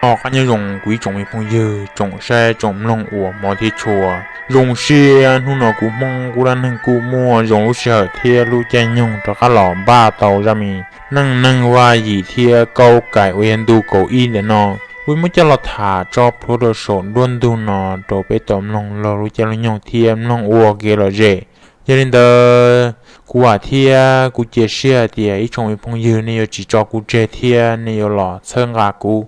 Noj qab nyob zoo kuv ib tsoom me phooj ywg tsoom saib tsoom mloog uas hmov thiab tshua. Zoo siab hnub no kuv Hmoob Qub Dab Neeg kuj muaj zoo lub sij hawm thiab lub caij nyoog rov qab los npaj tau zaj me neej neeg Vaj Yim thiab Kaub Kaim uas yog ntu kaum ib ntawm no. Kuv muab coj los tham tso plhuav rau saum nruab ntug no rau peb tau mloog laug lub caij lub nyoog thiab mloog ua kev lom zem. Yog li ntawd, kuv vam thiab kuv cia siab hais tias ib tsoom me phooj ywg nej yuav tsis tso kuv tseg thiab nej yuav los txhawb nqa kuv.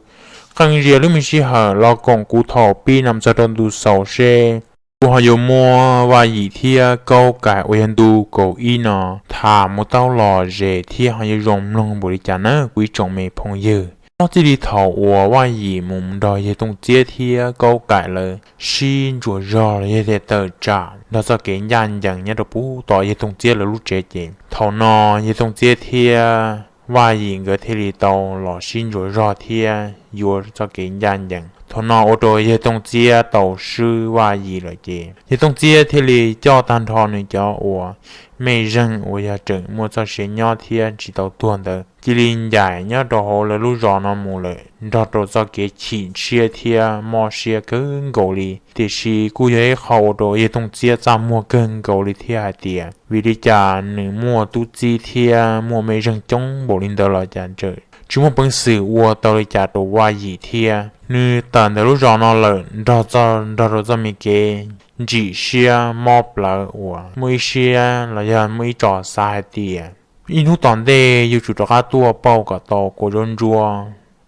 Qee zias lub me sij hawm los koom kuv thaum pib no txog rau ntu xaus seb kuv ho yuav muab Vaj Yim thiab Kaub Kaim uas yog ntu kaum ib no tham mus tau lom zem thiab ho yuav zoo mloog npaum li cas nawb kuv ib tsoom me phooj ywg. Nyob txij li thaum uas Vaj Yim mus nrog yawg Tooj Txiab thiab Kaub Kaim lawv sib ntsuas zog los yog tias tawm tsam nrog txoj kev ncaj ncees nyob rau puag tom yawg Tooj Txiab lawv lub tsev ces thaum no yawg Tooj Txiab thiab Vaj Yim nkawd thiaj li tau los sib ntsuas zog thiab yuav txoj kev ncaj ncees. Thaum no ua rau yawg Tooj Txiab tau swb Vaj Yim lawm ces yawg Tooj Txiab thiaj li coj tag nrho nws cov uas mej zeej uas yog tseem muaj txoj sia nyob thiab tsis tau tuag ntawd cia li ncaim nyob rau hauv lawv lub zos no mus lawm nrog rau txoj kev chim siab thiab mob siab kawg nkaus li. Tiam sis kuj yog ib qho ua rau yawg Tooj Txiab txaj muag kawg nkaus li thiab hais tias vim li cas nws muaj tub txib thiab muaj mej zeej coob npaum li ntawd los cas tseem tsis muaj peev xwm ua tau li cas rau Vaj Yim thiab. Nws tawm ntawm lub zos no lawm nrog txoj, nrog rau txoj me kev ntsim siab mob plawv uas muaj ib siab los yog muaj ib tso xav hais tias ib hnub tom ntej yuav tsum rov qab tuaj pauj kom tau kua zaub ntsuab,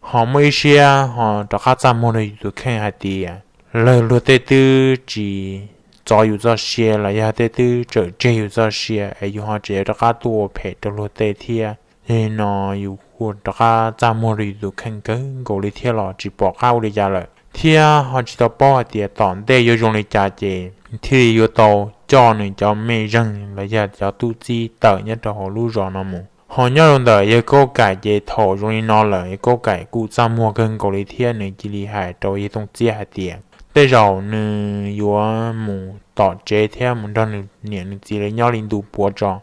ho muaj ib siab ho rov qab txaj muag rau yus tus kheej hais tias lawv luag tej twb tsis txov yus txoj sia los yog tej twb tsawm tseg yus txoj sia es yus ho tseem yuav rov qab tuaj ua phem rau luag tej thiab. Yog li no yus kuj rov qab txaj muag rau yus tus kheej kawg nkaus li thiab los tsis pom qab ua li cas lawm thiab ho tsis tau paub hais tias tom ntej yuav zoo li cas ces thiaj li yuav tau coj nws cov mej zeej los yog cov tub txib tawm nyob rau hauv lub zos no mus. Ho nyob rau ntawm yawg Kaub Kaim ces thaum zoo li no lawm yawg Kaub Kaim kuj txaj muag kawg nkaus li thiab nws cia li hais rau yawg Tooj Txiab hais tias tej zaum nws yuav mus tom tsev thiab mus nrog nws niam nws txiv lawv nyob li ntu puav tso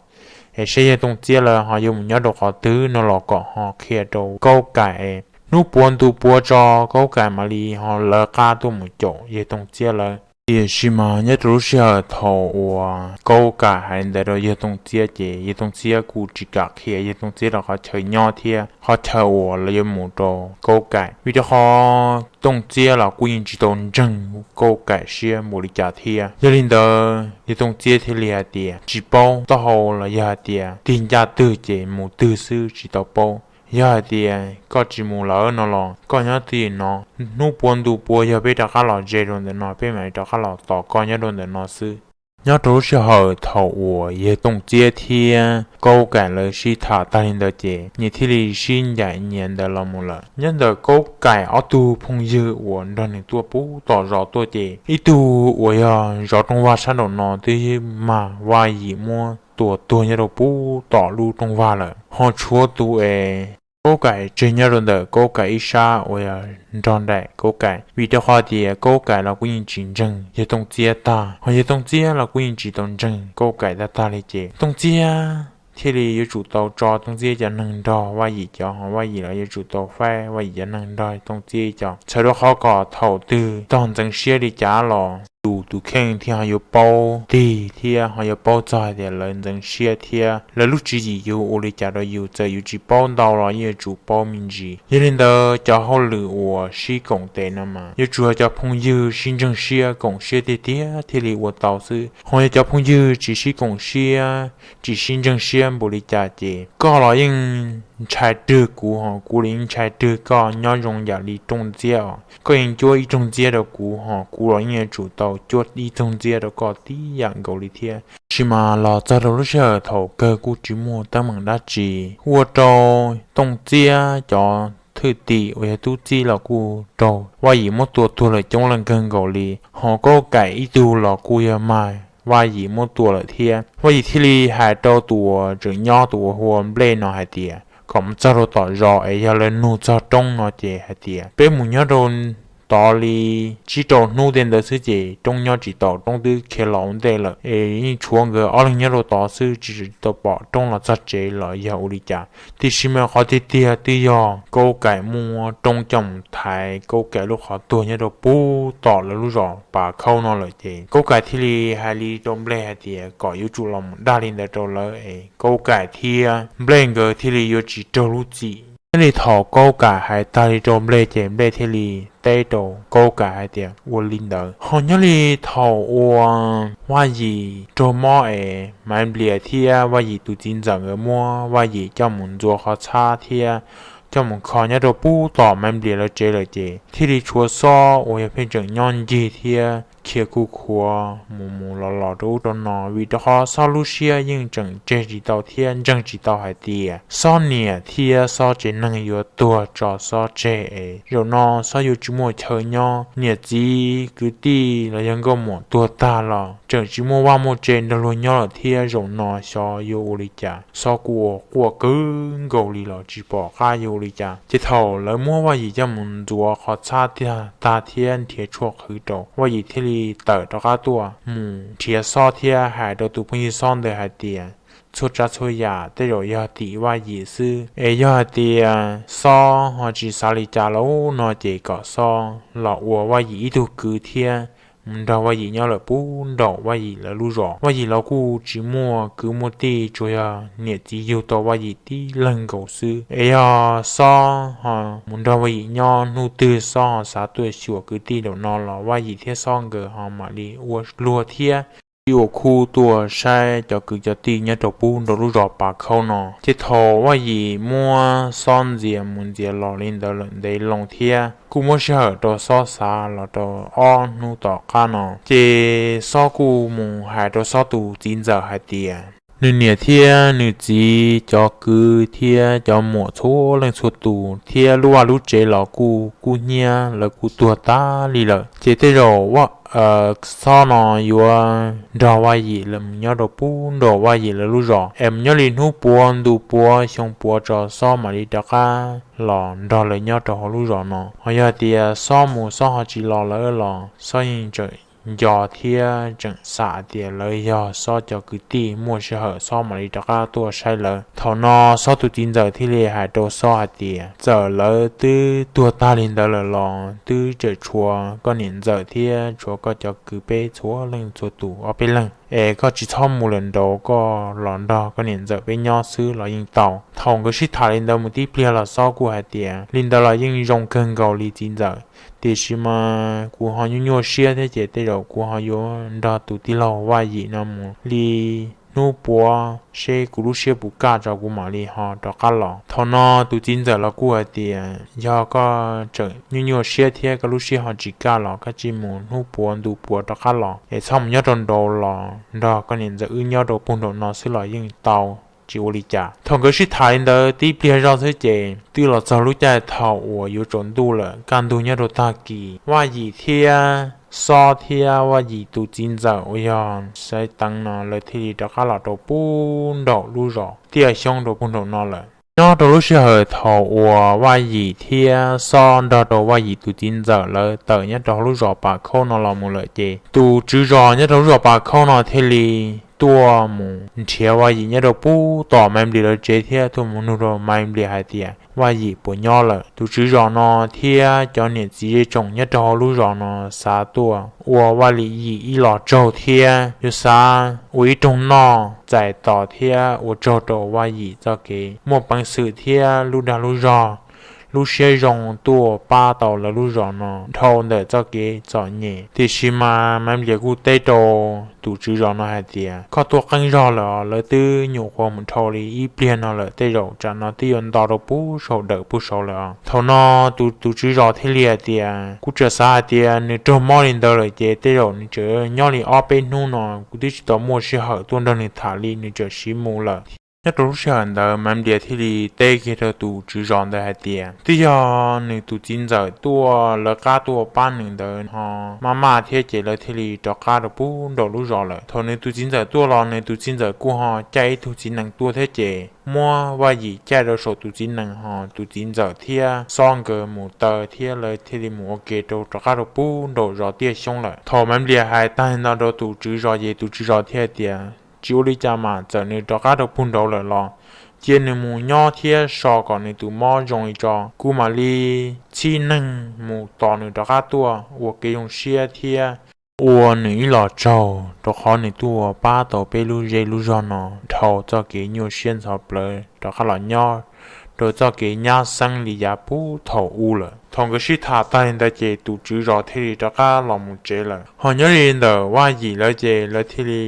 es seb yawg Tooj Txiab lawv ho yuav mus nyob rau qhov twg no los kom ho qhia rau Kaub Kaim es hnub puav ntu puav tso Kaub Kaim mam li ho lawv qab tuaj mus caum yawg Tooj Txiab lawv. Tiam sis mas nyob rau lub sij hawm thaum uas Kaub Kaim hais li ntawd rau yawg Tooj Txiab ces yawg Tooj Txiab kuj tsis kam qhia yawg Tooj Txiab rau qhov chaw nyob thiab qhov chaw uas lawv yuav mus rau Kaub Kaim, vim rau qhov Tooj Txiab los kuj yeej tsis tau ntseeg Kaub Kaim siab npaum li cas thiab. Yog li ntawd yawg Tooj Txiab thiaj li hais tias tsis paub, taub hau los yog hais tias tig ncaj twg ces mus twg xwb tsis tau paub. Yog hais tias koj tsis mus lawm no los koj nyob twj ywm no, hnub puav ntu puav yog peb rov qab los ze rau ntawm no peb mam li rov qab los tos koj nyob rau ntawm no xwb. Nyob rau lub sij hawm thaum uas yawg Tooj Txiab thiab Kaub Kaim lawv sib tham tag li ntawd ces nyias thiaj li sib ncaim nyias ntawd los mus lawm. Nyob ntawm Kaub Kaim ob tug phooj ywg uas nrog nws tuaj puag tom zos tuaj ces ib tug uas yog zov rooj vag sab nraum no twb mag Vaj Yim muab tua tuag nyob rau puag tom lub rooj vag lawm, ho tshuav tus es Kaub Kaim tseg nyob rau ntawm Kaub Kaim ib sab uas yog nrog nraim Kaub Kaim, vim rau qhov tias Kaub Kaim los kuj yeej tsis ntseeg yawg Tooj Txiab tag, ho yawg Tooj Txiab los kuj yeej tsis tau ntseeg Kaub Kaim tag tag li ces Tooj Txiab thiaj li yuav tsum tau tso Tooj Txiab cov neeg nrog Vaj Yim cov, ho Vaj Yim los yuav tsum tau faib Vaj Yim cov neeg nrog Tooj Txiab cov, txhawm rau qhov kom thaum twg tog ntxeev siab li cas los tus tus kheej thiaj ho yuav paub tig thiab ho yuav paub txog hais tias lawv ntxeev siab thiab lawv lub tswv yim yuav ua li cas rau yus, txawm yus tsis paub ntau los yeej yuav tsum paub me ntsis. Yog li ntawd cov hauj lwm uas sib koom tes no mas yuav tsum yog cov phooj ywg sib ntseeg siab koom siab tiag tiag thiaj li ua tau xwb, ho yog cov phooj ywg tsis sib koom siab tsis sib ntseeg siab npaum li cas ces koj los yeej ntshai rwg kuv ho kuv los yeej ntshai rwg koj, nyob zoo yam li rooj ntxiab os, koj yeej cuab ib rooj ntxiab rau kuv ho kuv los yeej yuav tsum tau cuab ib rooj ntxiab rau koj tib yam nkaus li thiab. Tab sis mas los txog rau lub sij hawm thaum kawg kuj tsis muaj teeb meem dab tsi, ua rau Tooj Txiab cov thwj tim uas yog tub txib los kuj raug Vaj Yim muab tua tuag lawm coob leej kawg nkaus li, ho Kaub Kaim ib tug los kuj yog mag Vaj Yim muab tua lawm thiab. Vaj Yim thiaj li hais rau tus uas tseem nyob tus uas hu ua Nplej no hais tias kom mus txog rau tom zos es yog lawv nug txog roob no ces hais tias peb mus nyob rau tod li tsib rau hnub tej ntawd xwb ces roob nyob tsis tau, roob twb khiav los ua ntej lawm es yeej tshuav nkawd ob leeg nyob rau tod xwb, tsis tau pom roob los txog tsev los yog ua li cas. Tiam sis mas qhov tiag tiag twb yog Kaub Kaim muaj roob coj mus thaiv Kaub Kaim lub qhov tuag nyob rau pub tom lawv lub zos Pas Khaub no lawm ces Kaub Kaim thiaj li hais li rau Nplej hais tias kom yuav tsum los mus dag li ntawd rau lawv es Kaub Kaim thiab Nplej nkawd thiaj li yuav tsis raug lub txim. Nyob li thaum Kaub Kaim hais tag li rau Nplej ces Nplej thiaj li teb rau Kaub Kaim hais tias ua li ntawd. Ho nyob li thaum uas Vaj Yim raug mob es Maiv Nplias thiab Vaj Yim tus txiv ntxawm nkawd muab Vaj Yim coj mus ntxuav qhov txhab thiab coj mus kho nyob rau pub tom Maiv Nplias lawv tsev lawm ces thiaj li tshuav Xob uas yog pheej tseem nyob ncig thiab khiav khuj khuav mus mus los los rau ub rau no, vim rau qhov Xob lub siab yeej tseem tseg tsis tau thiab ntseeg tsis tau hais tias Xob niam thiab Xob tsev neeg yuav tuag tso Xob tseg es zaum no Xob yuav tsis muaj chaw nyob, niam txiv kwv tij los yog nkauj muam tuag tag los tseem tsis muaj vaj muaj tse nrog luag nyob lawm thiab zaum no xyov yuav ua li cas. Xob kuj ua quaj kawg nkaus li los tsis pom qab yuav ua li cas. Ces thaum lawv muab Vaj Yim coj mus ntxuav qhov txhab tag thiab nrhiav tshuaj qhwv rau, Vaj Yim thiaj li tawm rov qab tuaj mus nrhiav Xob thiab hais rau tus phooj ywg Xob ntawd hais tias txhua tsav txhua yam tej zaum yog tim Vaj Yim xwb, es yog hais tias Xob ho tsis xav li cas lawm no ces kom Xob los ua Vaj Yim ib tug kwv thiab mus nrog Vaj Yim nyob lawm pub nraum Vaj Yim lawv lub zos. Vaj Yim los kuj tsis muaj kwv muaj tij, tsuas yog niam txiv yug tau Vaj Yim tib leeg nkaus xwb. Es yog Xob ho mus nrog Vaj Yim nyob hnub twg Xob ho xav tuaj xyuas kwv tij nraum no los Vaj Yim thiab Xob nkawd ho mam li ua luag thiab ib ua khub tuaj saib cov kwv cov tij nyob rau pub nraum lub zos Pas Khaub no. Ces thaum Vaj Yim muab Xob ntxias mus ntxias los li ntawd lawm ntev loo thiab kuj muab sij hawm rau Xob xav los rau ob hnub tom qab no, ces Xob kuj mus hais rau Xob tus txiv ntxawm hais tias nws niam thiab nws txiv cov kwv thiab cov muam txhua leej txhua tus thiab lub vaj lub tsev los kuj kub hnyiab, lawv kuj tuag tag li lawm. Ces tej zaum Xob no yuav nrog Vaj Yim lawv mus nyob rau pub nraum Vaj Yim lawv lub zos es mus nyob li hnub puav ntu puav xyoo puav tso Xob mam li rov qab los nrog lawv nyob rau hauv lub zos no. Ho yog tias Xob mus Xob ho tsis los lawm los Xob yeej tseem nco thiab tseem xam tias lawv yog Xob cov kwv tij, muaj sij hawm Xob mam li rov qab tuaj saib lawv. Thaum no Xob tus txiv ntxawm thiaj li hais rau Xob hais tias txawm lawv twb tuag tag li ntawd lawm los twb tseem tshuav koj niam ntxawm thiab tshuav koj cov kwv peb txhua leej txhua tus ob peb leeg, es koj tsis txhob mus lawm nraud, koj los nrog koj niam ntxawm peb nyob xwb los yeej tau. Thaum nkawd sib tham li ntawd mus tib pliag los Xob kuj hais tias li ntawd los yeej zoo kawg nkaus li txiv ntxawm, tiam sis mas kuv ho nyuaj nyuaj siab thiab ces tej zaum kuv ho yuav nrog tus tij laug Vaj Yim no mus li hnub puav seb kuv lub siab puas kaj tso kuv mam li ho rov qab los. Thaum no tus txiv ntxawm los kuj hais tias yog koj tseem nyuaj nyuaj siab thiab koj lub siab ho tsis kaj los koj cia li mus hnub puav ntu puav rov qab los es txhob mus nyob rau nraud los nrog koj niam ntxawm wb nyob rau pug nraum no xwb los yeej tau, tsis ua li cas. Thaum nkawd sib tham li ntawd tib pliag zog xwb ces twb los txog lub caij thaum uas yuav tsaus ntuj lawm, kaj ntug nyob rau tag kis, Vaj Yim thiab Xob thiab Vaj Yim tus txiv ntxawm uas yog Xaiv Teev no lawv thiaj li rov qab los rau pug nraum lub zos Tiaj Xyoob rau pug nraum no lawm. Nyob rau lub sij hawm thaum uas Vaj Yim thiab Xob nrog rau Vaj Yim tus txiv ntxawm lawv tawm nyob rau hauv lub zos Pas Khaub no los mus lawm ces tus tswv zos nyob rau lub zos Pas Khaub no thiaj li tuaj mus nrhiav Vaj Yim nyob rau pub tom Maiv Nplis lawv tsev thiab tuaj mus nug rau Maiv Nplis hais tias Vaj Yim puas nyob lawm. Tus tswv zos no thiab cov niam txiv zej tsoom nyob rau hauv lub zos no xav tuaj ua Vaj Yim ib los tsaug thiab yuav xav ua ib rooj noj txais tos thiab ua tsaug rau Vaj Yim txoj kev muaj peev xwm thiab lub dag lub zog, lub siab zoo tuaj pab tau lawv lub zos no dhau ntawm txoj kev txom nyem. Tiam sis mas Maiv Nplis kuj teb rau tus tswv zos no hais tias koj tuaj qeeb zog lawm os, lawv twb nyuam qhuav mus dhau li ib pliag no lawm, tej zaum tsam no twb yuav nto rau pug saum dawm pug saud lawm os. Thaum no tus tus tswv zos thiaj li hais tias kuv tseem xav hais tias nws raug mob li ntawd lawm ces tej zaum nws tseem nyob li ob peb hnub no, kuv twb tsis tau muaj sij hawm tuaj nrog nws tham li, nws tseem siv mus lawm. Nyob rau lub sij hawm ntawd Maiv Nplias thiaj li teb kiag rau tus tswv zos ntawd hais tias twb yog nws tus txiv ntxawm tuaj lawv qab tuaj pab nws ntawd ho maj maj thiab ces lawv thiaj li rov qab rau pem nraum lub zos lawm. Thaum nws tus txiv ntxawm tuaj los nws tus txiv ntxawm kuj ho caij ib tug txiv nees tuaj thiab ces muab Vaj Yim caij rau saum tus txiv nees ho tus txiv ntxawm thiab Xob nkawd mus taw thiab lawv thiaj li mus ua ke rau rov qab rau pem nraum zos Tiaj Xyoob lawm. Thaum Maiv Nplias hais tag li no rau tus tswv zos ces tus tswv zos thiaj tias tsis ua li cas mas txawm nws rov qab rau pem nraud lawm los cia nws mus nyob thiab so kom nws tus mob zoo li tso, kuv mam li txhib neeg mus tos nws rov qab tuaj ua kev zoo siab thiab ua nws ib los tsaug rau qhov nws tuaj pab tau peb lub zej lub zog no dhau txoj kev nyuaj siab ntxhov plawv rov qab los nyob rau txoj kev nyab xeeb li yav puag thaum ub lawm. Thaum nkawd sib tham tag li ntawd ces tus tswv zos thiaj li rov qab los mus tsev lawm. Ho nyob li ntawm Vaj Yim lawv ces lawv thiaj li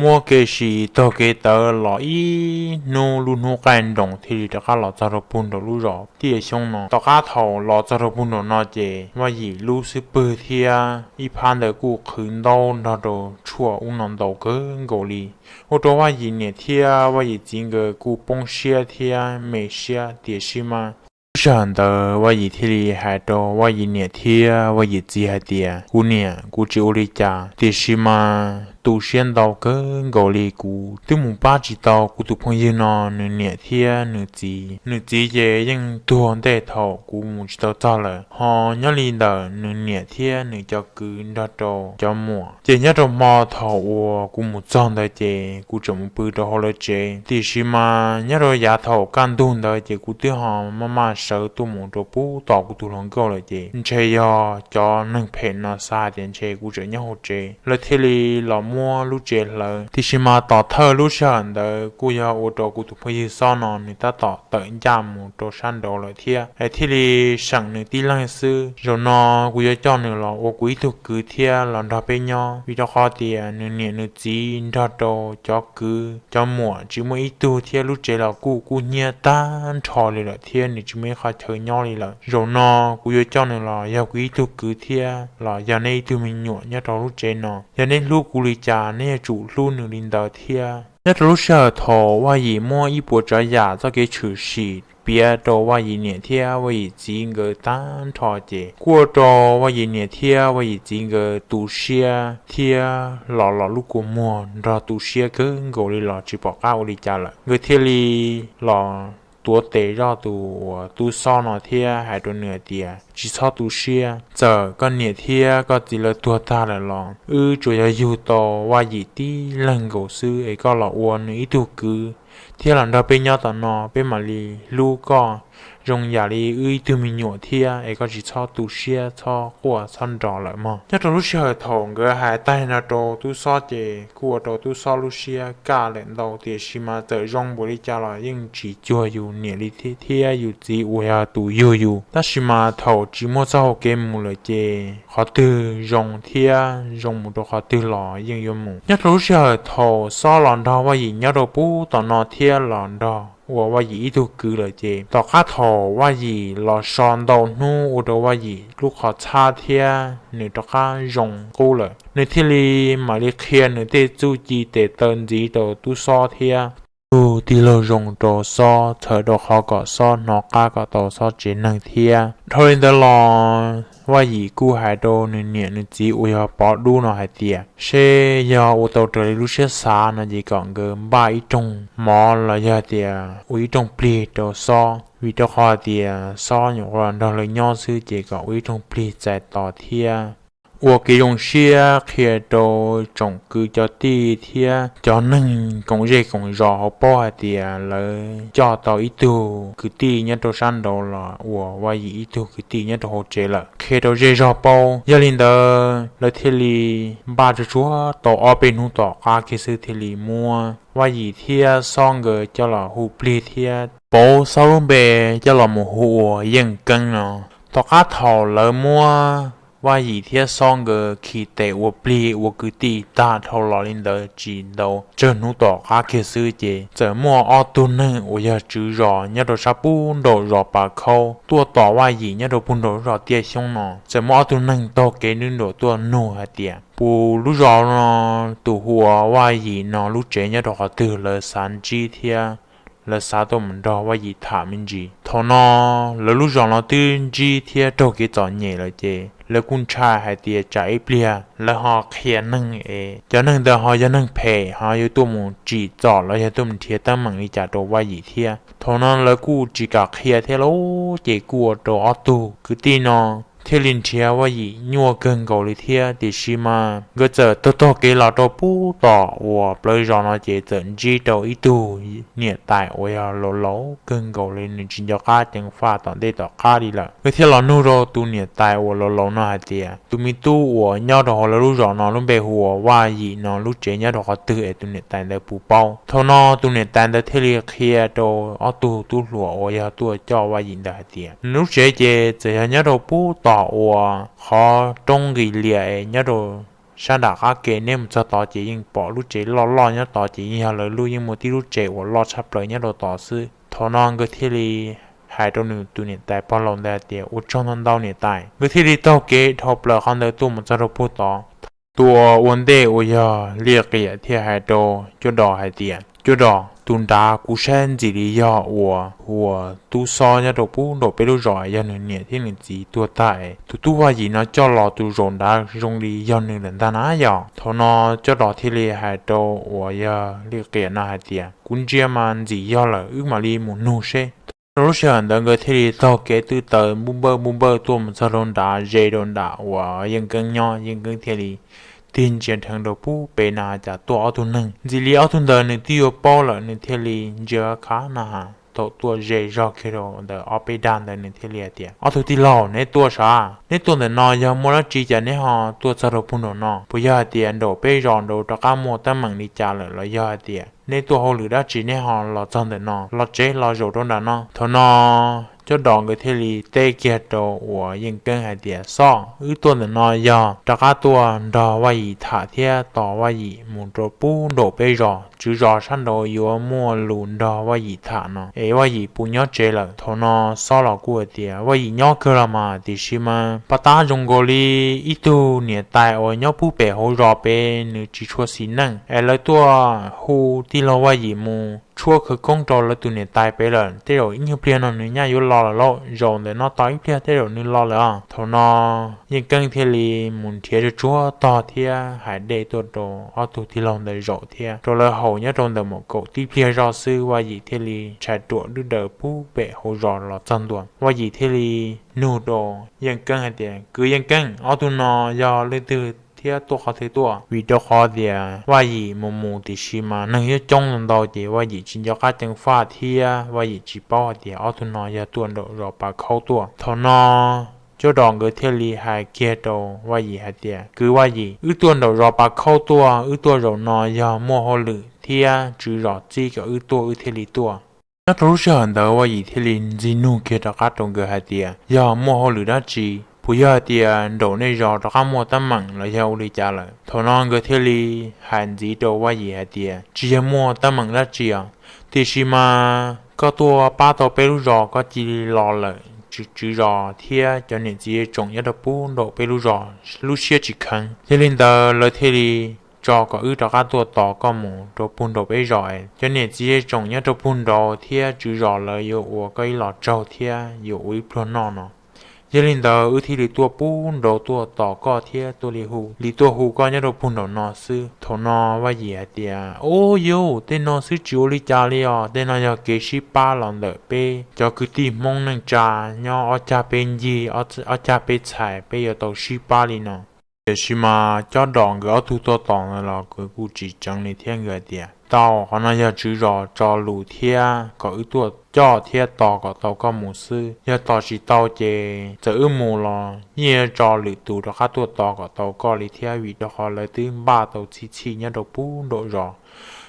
muab kev sib taug kev tawv los ib hnub, lub hnub qaij nroos thiaj li rov qab los txog rau pem nraum lub zos Tiaj Xyoob no. Tom qab thaum los txog rau pem nraum no ces Vaj Yim lub xub pwg thiab ib phab ntawd kuj qhwv ntaub nrog rau tshuaj ub no ntau kawg nkaus li, ua rau Vaj Yim niam thiab Vaj Yim txiv nkawd kuj poob siab thiab me siab. Tiam sis mas lub sij hawm ntawd Vaj Yim thiaj li hais rau Vaj Yim niam thiab Vaj Yim txiv hais tias kuv niam, kuv tsis ua li cas, tiam sis mas tu siab ntau kawg nkaus li, kuv twb mus pab tsis tau kuv tus phooj ywg no nws niam thiab nws txiv. Nws txiv ces yeej tuag ntej thaum kuv mus tsis tau txog lawm, ho nyob li ntawm nws niam thiab nws cov kwv nrog rau cov muam ces nyob rau hmo thaum uas kuv mus txog ntawd ces kuv tseem mus pw rau hauv lawv tsev. Tiam sis mas nyob rau yav thaum kaj ntug ntawd ces kuv twb ho maj maj sawv tuaj mus rau pem tom kuv tus hluas nkauj lawm ces ntshe yog cov neeg phem no xav hais tias ntshe kuv tseem nyob hauv tsev, lawv thiaj li los muab lub tsev hlawv. Tiam sis mas tom thawj lub sij hawm ntawd kuj yog ua rau kuv tus phooj ywg Xob no nws tab tom tawm ncaj mus rau sab nraud lawm thiab es thiaj li seem nws tib leeg xwb. Zaum no kuv yuav coj nws los ua kuv ib tug kwv thiab los nrog peb nyob, vim rau qhov tias nws niam nws txiv nrog rau cov kwv cov muam tsis muaj ib tug thiab lub tsev los kuj kub hnyiab tag nrho li lawm thiab nws tsis muaj ib qhov chaw nyob li lawm. Zaum no kuv yuav coj nws los yog kuv ib tug kwv thiab los yog neb ib tug me nyuam nyob rau lub tsev no. Yog neb hlub kuv li cas neb yuav tsum hlub nws li ntawd thiab. Nyob rau lub sij hawm thaum Vaj Yim muab ib puas tsav yam txoj kev tshwm sim piav rau Vaj Yim niam thiab Vaj Yim txiv nkawd tag nrho ces kuj ua rau Vaj Yim niam thiab Vaj Yim txiv nkawd tu siab thiab los los lub kua muag nrog tu siab kawg nkaus li los tsis pom qab ua li cas lawm. Nkawd thiaj li los tuav tes zoj tus uas tub Xob no thiab hais rau nws hais tias tsis txhob tu siab, txawm koj niam thiab koj txiv lawv tuag tag lawm los wb tsuas yog yug tau Vaj Yim tib leeg nkaus xwb es koj los ua nws ib tug kwv thiab los nrog peb nyob tom no, peb mam li hlub koj zoo yam li wb ib tug me nyuam thiab es koj tsis txhob tu siab txhob quaj txhob nrov lawm mog. Nyob rau lub sij hawm thaum nkawd hais tag no rau tub Xob ces kuj ua rau tub Xob lub siab kaj lawm ntau, tiam sis mas txawm zoo npaum li cas los yeej tsis cuag yus niam li thiab yus txiv uas yog tus yug yus. Tab sis mas thaum tsis muaj txoj hau kev mus lawm ces qhov twg zoo thiab zoo mus rau qhov twg los yeej yuav mus. Nyob rau lub sij hawm thaum Xob los nrog Vaj Yim nyob rau pub tom no thiab los nrog ua Vaj Yim ib tug kwv lawm ces tom qab thaum Vaj Yim los so ntau hnub ua rau Vaj Yim lub qhov txhab thiab nws rov qab zoo qub lawm, nws thiaj li mam li qhia nws tej txuj ci tes taw ntxiv rau tub Xob thiab tug tij laug zoo rau Xob, txhawm rau qhov kom Xob hnov qab kom tau Xob tsev neeg thiab. Dhau li ntawd los Vaj Yim kuj hais rau nws niam nws txiv uas yog Pov Dub no hais tias seb yog ua tau raws li lub siab xav no ces kom nkawd npaj ib rooj mov los yog tias ua ib rooj plig rau Xob, vim rau qhov hais tias Xob nyuam qhuav los nrog lawv nyob xwb ces kom ua ib rooj plig txais tos thiab ua kev zoo siab qhia rau tsoom kwv cov tij thiab cov neeg koom zej koom zos hauv paub hais tias lawv coj tau ib tug kwv tij nyob rau sab nraud los ua Vaj Yim ib tug kwv tij nyob rau hauv tsev lawm, qhia rau zej zog paub. Yog li ntawd lawv thiaj li npaj tsuag tsuag tau ob peb hnub tom qab kiag xwb thiaj li muab Vaj Yim thiab Xob nkawd coj los hu plig thiab pauv Xob lub npe coj los mus hu ua Yeej Keeb no. Tom qab thaum lawv muab Vaj Yim thiab Xob nkawd khi tes ua plig ua kwv tij tag dhau los li ntawd tsis ntau tsawg hnub tom qab kiag xwb ces txawm muaj ob tug neeg uas yog tswv zos nyob rau sab pub nraum zos Pas Khaub tuaj tos Vaj Yim nyob rau pub nraum zos Tiaj Xyoob no. Txawm muaj ob tug neeg taug kev nruab nruam tuaj nug hais tias puas lub zos no tus hu ua Vaj Yim no lub tsev nyob rau qhov twg, lawv xav ntsib thiab lawv xav tuaj mus nrog Vaj Yim tham me ntsis. Thaum no lawv lub zos no twb ntsib thiab raug kev txom nyem lawm ces lawv kuj ntshai hais tias tsam ib pliag lawv ho qhia neeg es cov neeg ntawd ho yog neeg phem ho yuav tuaj mus tsim txom los yog tuaj mus nrhiav teeb meem li cas rau Vaj Yim thiab. Thaum no lawv kuj tsis kam qhia thiab lauj, ces kuj ua rau ob tug kwv tij no thiaj li nrhiav Vaj Yim nyuaj kawg nkaus li thiab. Tiam sis mas nkawd txawm taug taug kev los rau pub tom uas plawv zos no ces txawm ntsib rau ib tug niam tais uas yog laus laus kawg nkaus li, nws tsis nco qab ceev faj tom ntej tom qab li lawm. Nkawd thiaj los nug rau tus niam tais uas laus laus no hais tias tus me tub uas nyob rau hauv lawv lub zos no lub npe hu ua Vaj Yim no lub tsev nyob rau qhov twg es tus niam tais ntawd puas paub. Thaum no tus niam tais ntawd thiaj li qhia rau ob tug tub hluas uas yog tuaj coj Vaj Yim ntawd hais tias nws lub tsev ces txawm yog nyob rau pub tom uas qhov roob nqis lias es nyob rau sab nram qab ke, neb mus txog tod ces yeej pom lub tsev loj loj nyob tod ces yeej yog lawv lub, yeej muaj tib lub tsev uas loj tshaj plaws nyob rau tod xwb. Thaum no nkawd thiaj li hais rau nws tus niam tais pog laus ntawd hais tias ua tsaug ntau ntau niam tais. Nkawd thiaj li taug kev dhau plaws qhov ntawd tuaj mus txog rau pug tod. Tus ua ntej uas yog Liaj Qiam thiaj hais rau Cuab Dos hais tias Cuab Dos, tus nrad kuv saib ntxim li yog uas hu ua Tub Xob nyob rau pub nraum peb lub zos, yog nws niam thiab nws txiv tuag tag es tus tub Vaj Yim no coj los tus zaum nrad zoo li yog nws lawm ntag na yog. Thaum no Cuab Dos thiaj li hais rau uas yog Liaj Qiam no hais tias kuv ntsia mas ntxim yog lawm, wb mam li mus nug seb. Rau lub sij hawm ntawd nkawd thiaj li taug kev twb taw npuj npawj npuj npawj tuaj mus txog rau nrad ze rau nram uas Yeej Keeb nyob. Yeej Keeb thiaj li tig ntsia dheev rau pub pem na cas tuaj ob tug neeg. Ntxim li ob tug ntawd nws twb yuav paub lawm, nws thiaj li ntsia khav na has thaum tuaj ze zog kiag rau ntawm ob peb dag ntawd nws thiaj li hais tias ob tug tij laug, neb tuaj sav? Neb tuaj ntawm no yog muaj dab tsi cas neb ho tuaj txog rau pug nraum no? Puas yog hais tias nraum peb zos nraud rov qab muaj teeb meem li cas lawm los yog hais tias neb tuaj hauj lwm dab tsi neb ho los txog ntawm no, los tsev los zaum rau nram no? Thaum no Cuab Dos nkawd thiaj li teb kiag rau uas Yeej Keeb hais tias Xob, wb tuaj ntawm no yog rov qab tuaj nrog Vaj Yim tham thiab tos Vaj Yim mus rau pub nraum peb zos, tswv zos sab nraud yuav muaj lus nrog Vaj Yim tham no es Vaj Yim puas nyob tsev lawm. Thaum no Xob los kuj hais tias Vaj Yim nyob kawg los mas, tiam sis mas pab tab zoo nkaus li ib tug niam tais uas nyob pub pem hauv zos pem nws tsis tshua xis neej es lawv tuaj hu tij laug Vaj Yim mus tshuab khawv koob rau lawv tus niam tais pem lawm. Tej zaum ib nyuag pliag no nws nyaj yuav los lawm lauj, zaum ntawm no tos ib pliag tej zaum nws los lawm os. Thaum no Yeej Keeb thiaj li mus nrhiav tsuag tsuag tog thiab hais dej tuaj rau ob tug tij laug ntawd zaum thiab rau lawv haus nyob rau ntawm maum kaum tib pliag zoj xwb Vaj Yim thiaj li tshais ruam dwb daws pub pem hauv zos los txog ntua. Vaj Yim thiaj li nug rau Yeej Keeb hais tias kwv Yeej Keeb, ob tug no yog leej twg thiab tuaj qhov twg tuaj? Vim rau qhov tias Vaj Yim mus mus tiam sis mas neeg yuav coob ntau ntau ces Vaj Yim tsis nco qab ceev faj thiab Vaj Yim tsis paub hais tias ob tug no yog tuaj nraum zos Pas Khaub tuaj. Thaum no Cuab Dos nkawd thiaj li hais kiag rau Vaj Yim hais tias kwv Vaj Yim, wb tuaj nraum zos Pas Khaub tuaj, wb tuaj zaum no yog muaj hauj lwm thiab tswv zos txib kom wb tuaj wb thiaj li tuaj. Nyob rau lub sij hawm ntawd Vaj Yim thiaj li ntxig nug kiag rov qab rau nkawd hais tias yog muaj hauj lwm dab tsi? Puas yog hais tias nraum nej zos rov qab muaj teeb meem los yog ua li cas lawm? Thaum no nkawd thiaj li hais ntxiv rau Vaj Yim hais tias tsis yog muaj teeb meem dab tsi os, tiam sis mas koj tuaj pab tau peb lub zos koj cia li los lawm, tswv zos thiab cov niam txiv tsoom nyob rau pub nraum peb lub zos lub siab tsis kheev. Yog li ntawd lawv thiaj li tso kom wb rov qab tuaj tos koj mus rau pug nraum peb zos, cov niam txiv tsoom nyob rau pug nraud thiab tswv zos lawv yuav ua koj ib los tsaug thiab yuav ua ib pluag noj no. Yog li ntawd wb thiaj li tuaj pub nraud tuaj tos koj thiab tuaj li hu li tuaj hu koj nyob rau pug nraum no xwb. Thaum no Vaj Yim hais tias ub yuj, tej no xwb tsis ua li cas li os, tej no yog kev sib pab los ntawm peb cov kwv tij Hmoob neej tsa nyob ob cag peb ncig, ob cag peb txhais peb yuav tau sib pab li no. Tiam sis mas Cuab Dos nkawd ob tug tuaj tos ntawd los nkawd kuj tsis tseev li thiab nkawd hais tias tau, qhov no yog tswv zos tso lus thiab kom wb tuaj coj thiab tos kom tau koj mus xwb, yog tos tsis tau ces txawm wb mus los yeej yuav tso lwm tus rov qab tuaj tos kom tau koj li thiab, vim rau qhov lawv twb npaj tau txhij txhij nyob rau pub nraum zos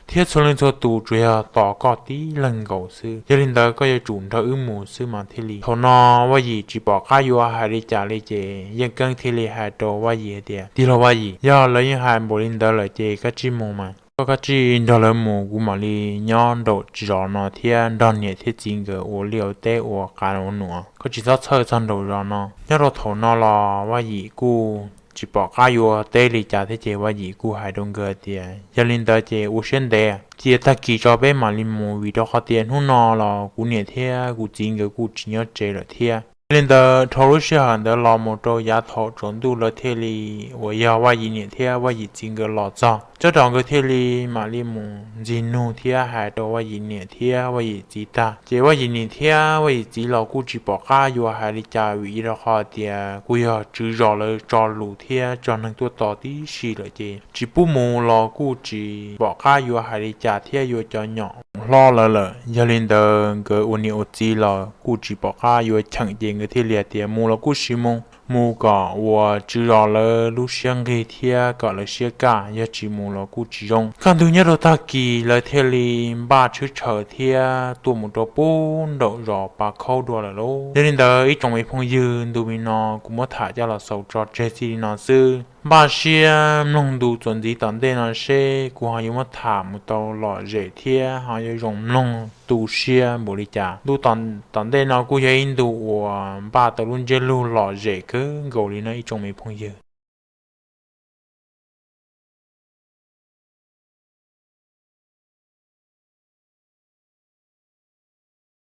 thiab txhua leej txhua tus tsuas yog tos koj tib leeg nkaus xwb. Yog li ntawd koj yuav tsum nrog wb mus xwb mas thiaj li. Thaum no Vaj Yim tsis pom qab yuav hais li cas li ces Yeej Keeb thiaj li hais rau Vaj Yim hais tias tij laug Vaj Yim, yog lawv yeej hais npaum li ntawd lawm ces koj tsij mus mas, koj koj tsij nrog lawv mus, kuv mam li nyob nraum zos no thiab nrog niam thiab txiv nkawd ua liaj ua teb ua qav ua num. Koj tsis txhob txhawj txog nraum zos no. Nyob rau thaum no los Vaj Yim kuj tsis pom qab yuav teb li cas thiab ces Vaj Yim kuj hais rau nkawd tias, yog li ntawd ces ua siab ntev, cia tag kis tso peb mam li mus, vim rau qhov tias hnub no los kuv niam thiab kuv txiv nkawd kuj tsis nyob tsev lawm thiab. Yog li ntawd dhau lub sij hawm ntawd los mus rau yav thaum tsaus ntuj lawv thiaj li, uas yog Vaj Yim niam thiab Vaj Yim txiv nkawd los txog, Tsob Rau nkawd thiaj li mam li mus ntxig nug thiab hais rau Vaj Yim niam thiab Vaj Yim txiv tag, ces Vaj Yim niam thiab Vaj Yim txiv los kuj tsis pom qab yuav hais li cas, vim rau qhov tias kuj yog tswv zos lawv tso lus thiab tso neeg tuaj tos tib si lawm ces tsis pub mus los kuj tsis pom qab yuav hais li cas thiab yuav cov nyom hlob lawv lawm. Yog li ntawd nkawd ua niam ua txiv los kuj tsis pom qab yuav cheem ces nkawd thiaj li hais tias mus los kuj sim mus, mus kom uas tswv zos lawv lub siab nqig thiab kom lawv siab kaj, yog tsis mus los kuj tsis zoo. Kaj ntug nyob rau tag kis lawv thiaj li npaj tshwj tshaw thiab tuaj mus rau pub nraum zos Pas Khaub dua lawm lauj. Yog li ntawd ib tsoom me phooj ywg, ntu me no kuv muab tham coj los xaus tso tseg txij li no xwb. Npaj siab mloog ntu txuas ntxiv tom ntej no seb kuv ho yuav muab tham mus tau lom zem thiab ho yuav zoo mloog tu siab npaum li cas. Ntu tom ntej no kuj yog ib ntu uas npaj tau lub ntsiab lus lom zem kawg nkaus li no ib tsoom me phooj ywg.